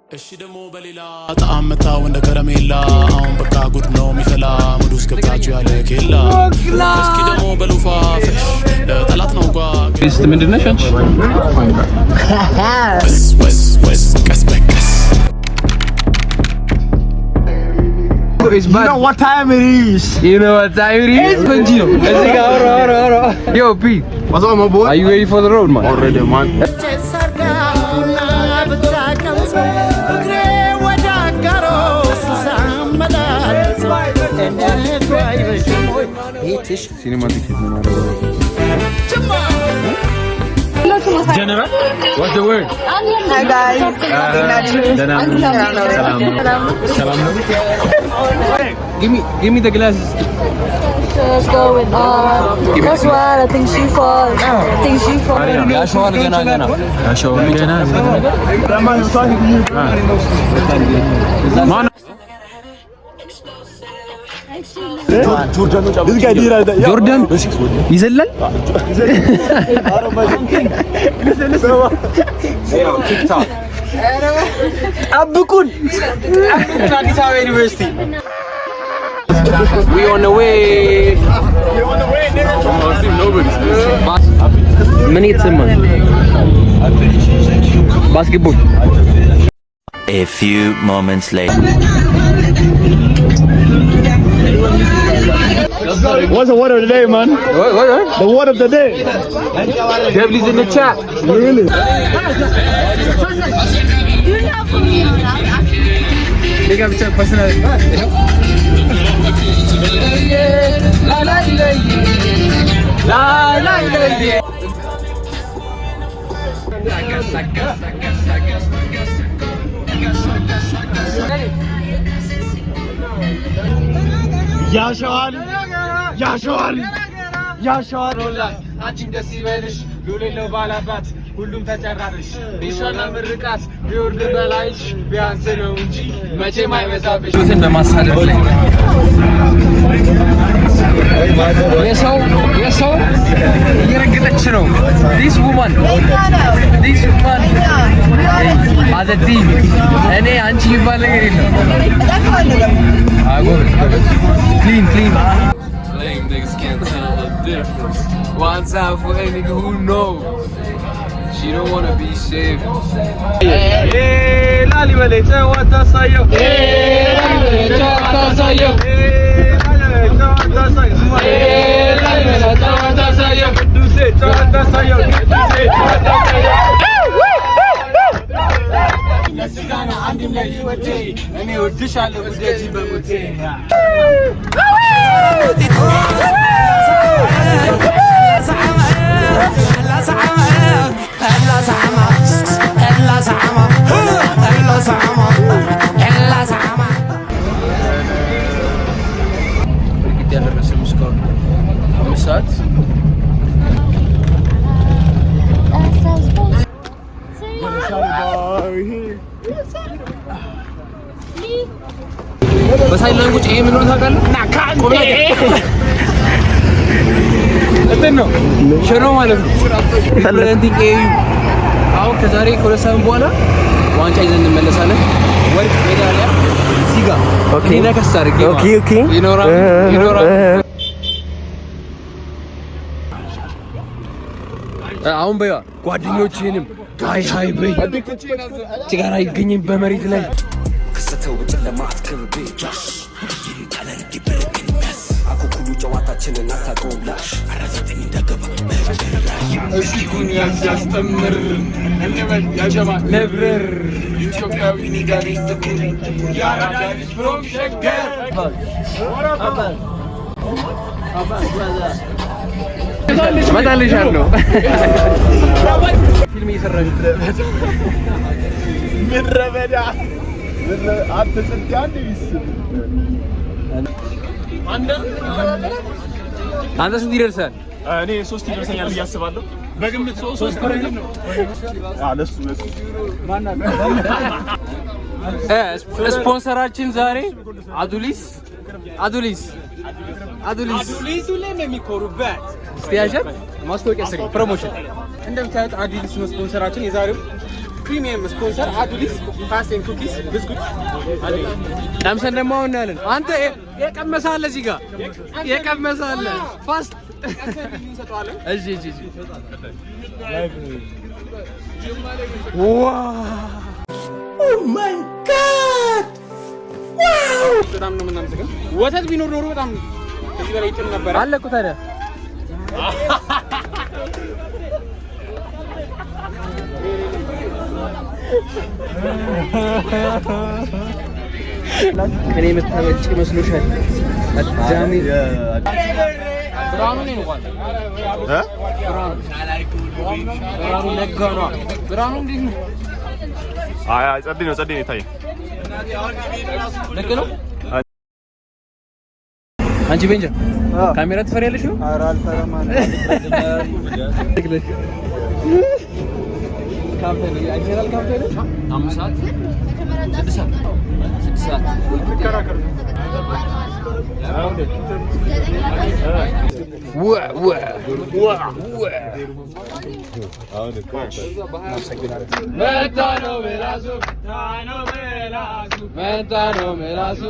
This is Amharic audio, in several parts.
እሺ ደግሞ በሌላ ጣዕም መታው እንደ ከረሜላ። አሁን በቃ ጉድ ነው የሚፈላ፣ ሙድ ውስጥ ገብታችሁ ያለ ኬላ። እስኪ ደግሞ በሉፋ ፍሽ ለጠላት ነው ጓ ስ ምንድን ነሽ አንቺ? ወስ ወስ ወስ ቀስ በቀስ። It's bad. You know what time it is. You know what time it is? እንጂ ነው እዚህ ጋር አውራ አውራ አውራ። Yo P, What's up, my boy? Are you ready for the road, man? Already, man. ቡና ብታቀምስ እግሬ ወደ አጋሮ ሳመላለስ ቤትሽ Cinematic ነው። ጀነራል, what's the word? Hi guys. ደህና ነው? ሰላም ነው? ሰላም ነው? Give me the glasses. What's going on? That's why I think she fall. I think she fall. ያሸዋል ገና ገና ያሸዋል ገና። ማን? This guy did like that. ጆርዳን ይዘላል። ጠብቁን አዲስ አበባ ዩኒቨርሲቲ። We on the way. ምን የተሰማህ? Basketball. A few moments later. What's the word of the day, man? What, what, what? The word of the day. W's in the chat. Really? Big up to personal. La la la la la la. ያሸዋል ያሸዋል ያሸዋል። አንቺም ደስ ይበልሽ፣ ሉሌለው ባላባት ሁሉም ተጨራርሽ ቢሻና ምርቃት ቢወርድ በላይሽ ቢያንስ ነው እንጂ መቼም አይበዛብሽ። ህይወትን በማሳደድ ላይ የሰው የሰው እየረገጠች ነው። This woman, this woman as a team እኔ አንቺ የሚባል ነገር የለም። ጎበዝ ጎበዝ፣ clean clean. Lame niggas can't tell the difference. One time for any nigga who knows. She don't wanna be saved. ላሊበላ ጨዋታ ሳየው ጨዋታ ሳየው ጨዋታ ሳየው ጨዋታ ሳየው ቅዱሴ ጨዋታ ሳየው ቅዱሴ ጨዋታ ሳየው ለስጋና አንድም ለህይወቴ እኔ ወድሻለሁ ውደጂ በሞቴ። እርግጥ ያልደረሰም እስካሁን 5 ሰዓት። በ sign language ይሄ ምን ነው ታውቃለህ? እንትን ነው ሽሮ ማለት ነው። Representing AU። አሁን ከዛሬ ከ2 ሳምንት በኋላ ዋንጫ ይዘን እንመለሳለን። ወርቅ ሜዳሊያ እዚህ ጋር እኔ ነከስ አድርጌ ይኖራል ይኖራል። አሁን በይዋ ጓደኞችህንም ጋይ ሃይ በይ። ሲጋራ አይገኝም በመሬት ላይ። ክስተው በጨለማ አትከብቤ አኩኩሉ ጨዋታችንን አታውቀውም ላሽ 49 እንዳገባ። እስኪኩን ያስያስጠምር እንበል ያጀማ ነብረር ኢትዮጵያዊ ኒጋሪ ጥቁር የአራዳ ልጅ from ሸገር። እመጣልሻለሁ። ፊልም እየሰራሽ ምድረ በዳ አንተ ጽድ አንድ ቢስ አንተ ስንት ይደርሳል? እኔ ሶስት ይደርሰኛል ብዬ አስባለሁ። በግምት ሶስት ነው። ለሱ ለሱ። ስፖንሰራችን ዛሬ አዱሊስ አዱሊስ አዱሊስ። አዱሊስ ሁሌም የሚኮሩበት። እስቲ ያዣት ማስታወቂያ ስሪ፣ promotion። እንደምታዩት አዱሊስ ነው ስፖንሰራችን የዛሬው። Premium sponsor አዱሊስ Fast and Cookies ብስኩት። ቀምሰን ደግሞ አሁን እናያለን። አንተ የቀመሰ አለ፣ እዚህ ጋር የቀመሰ አለ። Fast። እንሰጠዋለን። እሺ። Wow! Oh my God! በጣም ነው የምናመሰግነው። ወተት ቢኖር ኖሮ በጣም ከዚህ በላይ ይጥም ነበረ። አለ እኮ ታዲያ። ከኔ የምታበልጭ መስሎሻል? አዳሜ ብርሃኑ ነኝ እንኳን። እ? ብርሃኑ ነጋ ነዋ። ብርሃኑ እንዴት ነው? አይ አይ፣ ጸዴ ነው፣ ጸዴ ነው ይታየኝ። ልክ ነው። አንቺ ቤንጃ ካሜራ ትፈሪያለሽ ነው? ኧረ አልፈራም። 5 ሰዓት፣ 6 ሰዓት፣ 6 ሰዓት። መታ ነው ምላሱ፣ መታ ነው ምላሱ።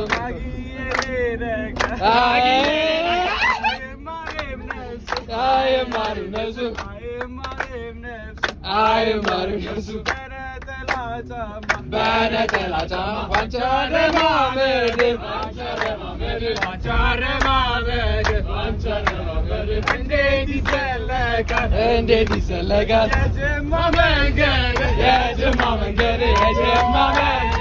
አይማርም ነፍሱ፣ አይማርም ነፍሱ። በነጠላ ጫማ ባንቺ አረማመድ፣ እንዴት ይዘለቃል? እንዴት ይዘለቃል? የጅማ መንገድ፣ የጅማ መንገድ፣ የጅማ መንገድ።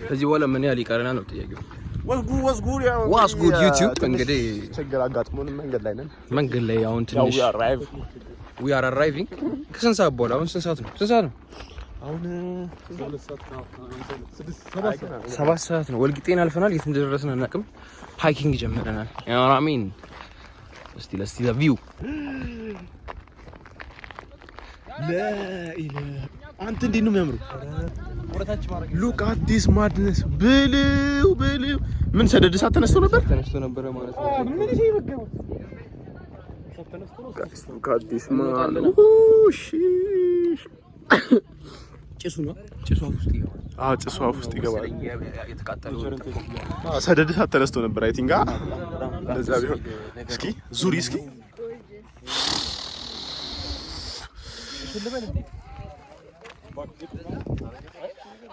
ከዚህ በኋላ ምን ያህል ይቀረናል ነው ጥያቄው። What's good? What's good, YouTube? እንግዲህ ችግር አጋጥሞን መንገድ ላይ ነን። መንገድ ላይ አሁን ያው ትንሽ we arrive. We are arriving ከስንት ሰዓት በኋላ? አሁን ስንት ሰዓት ነው? ስንት ሰዓት ነው? አሁን 7 ሰዓት ነው። ወልቂጤን አልፈናል። የት እንደደረስን አናውቅም። Hiking ጀምረናል። I mean, እስቲ let's see the view. አንተ እንዴት ነው የሚያምሩ! Look at this madness! ብልው ብልው! ምን ሰደድ እሳት ተነስቶ ነበር? ተነስቶ ነበረ ማለት ነው። Look at this, man! ጭሱ ነው። ጭሱ አፍ ውስጥ ይገባል። አዎ፣ ጭሱ አፍ ውስጥ ይገባል። የተቃጠለው። ሰደድ እሳት ተነስቶ ነበር። I think እንደዛ ቢሆን። እስኪ ዙሪ እስኪ።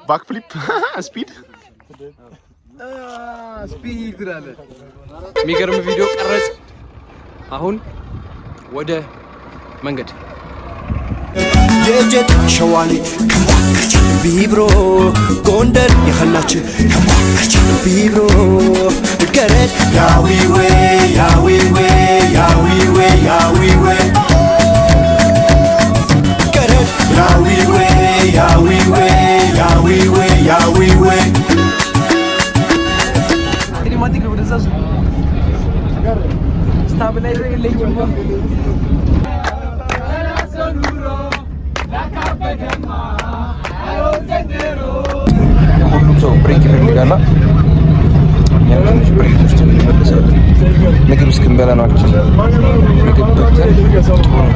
Back flip speed. Speed ትላለህ። የሚገርም ቪዲዮ ቀረጽ። አሁን ወደ መንገድ። የጀት ሸዋሌ ከሟከች ቢብሮ ጎንደር የኸናች ከሟከች ቢብሮ ገረድ ያዊዌ ያዊዌ ያዊዌ ያዊዌ ገረድ ያዊዌ ያዊዌ ያዊዌ ያዊዌ። Cinematic ነው። ወደዛ stabilizer የለኝም። ሁሉም ሰው break ይፈልጋላ። እኛም ትንሽ break ውስጥ እንመለሳለን። ምግብ እስክንበላ ነው። Actually ምግብ በልተን ጥሩ ነው።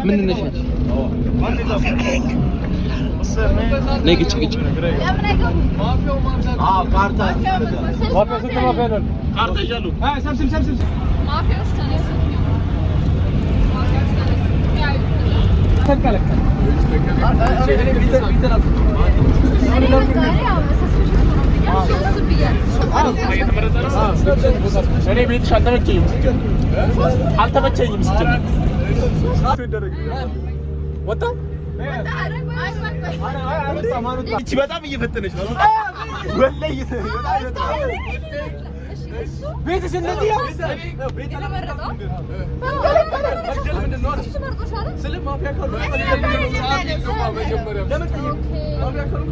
ምንድን ነሽ አንቺ? ነይ ግጭ ግጭ። ለምን አይገቡም? ማፊያዎች ተነሱ። ማፊያዎች ተነሱ። እኔ በቃ እኔ ያው suspicious ሆኖብኛል። ሶስት ብያለሁ። እኔ ቤትሽ አልተመቸኝም ሲጀምር፣ አልተመቸኝም ሲጀምር። ወጣ። እቺ በጣም እየፈጠነች ነው። ወላሂ ቤትሽ እንደዚህ ነው።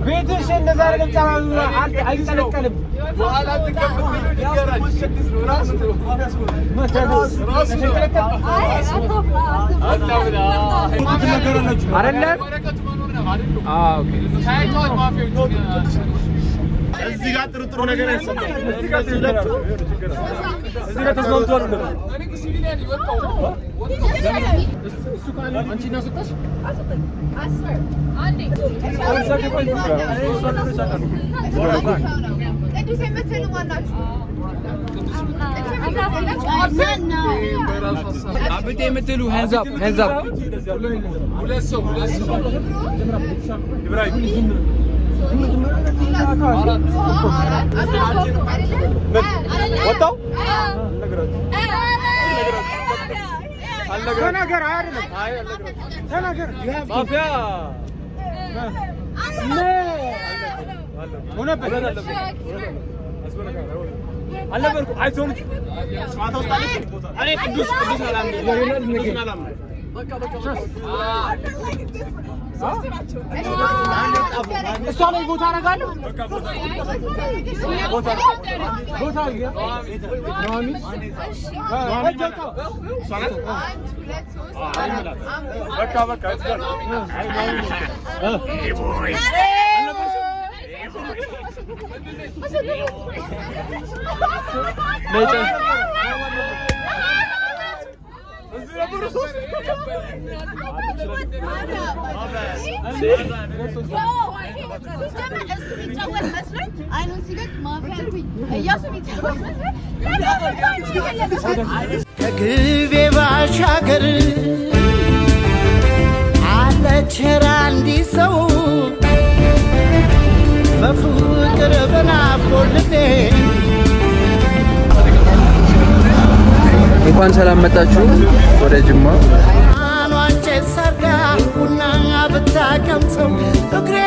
ቤትሽ እንደዛ አይደለም። አይንጠለጠልም። አይደለም። እዚህ ጋር ጥሩ ጥሩ ነገር አይሰማም። እዚህ ጋር ተስማምቷል። አብጤ የምትሉ hands up, hands up. ወጣው ተናገር። አይደለም ተናገር። ማፊያ ሆነበት አልነበርኩም። አይቶን እኔ ቅዱስ ቅዱስ አላምንም። እሷ ላይ ቦታ አደርጋለሁ። ቦታ በቃ በቃ ከግቤ ባሻገር አለ ቸር አንዲት ሰው በፍቅር በናፍቆት ልቤ። እንኳን ሰላም መጣችሁ ወደ ጅማ። ኗንጨት ሰርጋ ቡና ብታቀምሰው እግሬ